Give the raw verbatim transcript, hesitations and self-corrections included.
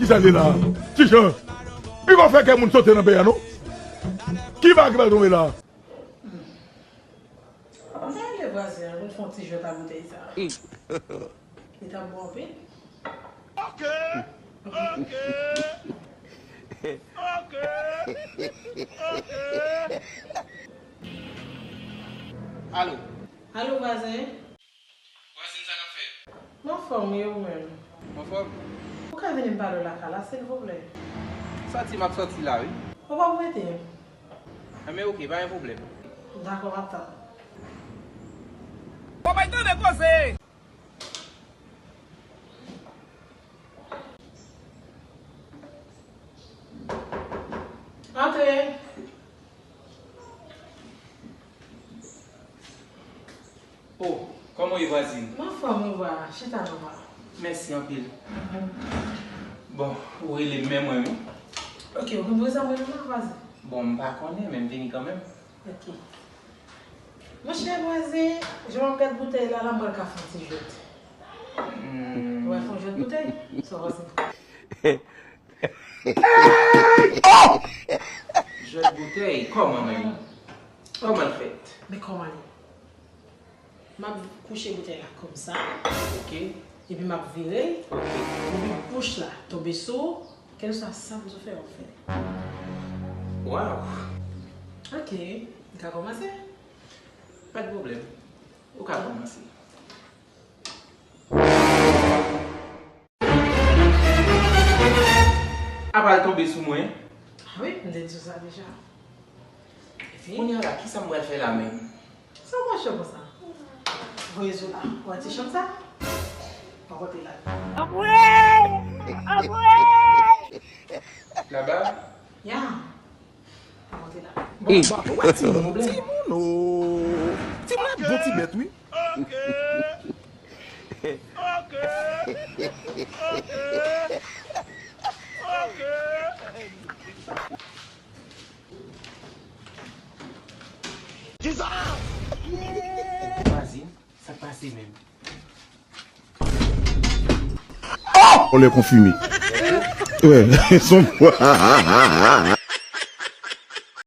Tande la, ti jan, li pa fè kè moun sote nan peyi a non. Ki bagay ki pral tonbe la? M ta rele vwazen an pou n fè yon ti jwèt a boutèy sa. Li t ap bon anpil. Ok. Ok. Ok. Ok. Alo. Alo, vwazen. Vwazin, sa k ap fèt? M anfòm, wi, ou menm? M anfòm. Ou ka vin pale w lakay la, silvouplè? Sòti, m ap sòti la, wi. Ou p ap rete? Enben, oke, pa gen pwoblèm. Dakò, m ap tann. Bon, bay tande koze! Antre! Oh, kòman w ye, vwazin? M anfòm, wi, vwa. Chita non, vwa. Mèsi anpil. Bon, ou rele m, men mwen, wi. Ok, ou konn rezon mwen la, vwazin? Bon, m pa konnen, men m vini kanmenm. Ok. Monchè, vwazen, jan m ap gad boutèy la, la, m pral ka fè yon ti jwèt. Hmm. Ou wè, fè yon jwèt boutèy? Sa w panse? Oh! Jwèt boutèy, kòman menm? Kòman l fèt? Men kòman l ye? M ap kouche boutèy la kòmsa. Ok. Epi m ap vire l. Ok. Epi bouch la tonbe sou ou. Kèlkeswa sa pou w fè, w ap fè. Waw. Ok. M ka kòmanse? Pa de pwoblèm. Ou ka kòmanse. Apa l tonbe sou mwen? Ah wi, m te di w sa deja. Epi? Kounye a la, kisa m pral fè la menm? Sa w mache konsa? Voye sou la. Ou wè ti chanm sa? Pa pote la. Anmwey! Anmwey! Laba? Ya. Pa pote la. Bon, bon, ou wè timoun, ou wè? Timoun, o. Timoun ap bon ti bèt, wi. Ok. Ok. Ok. Ok. Vwazin, sa k pase menm? Oh! Vòlè konfime. Wè, son.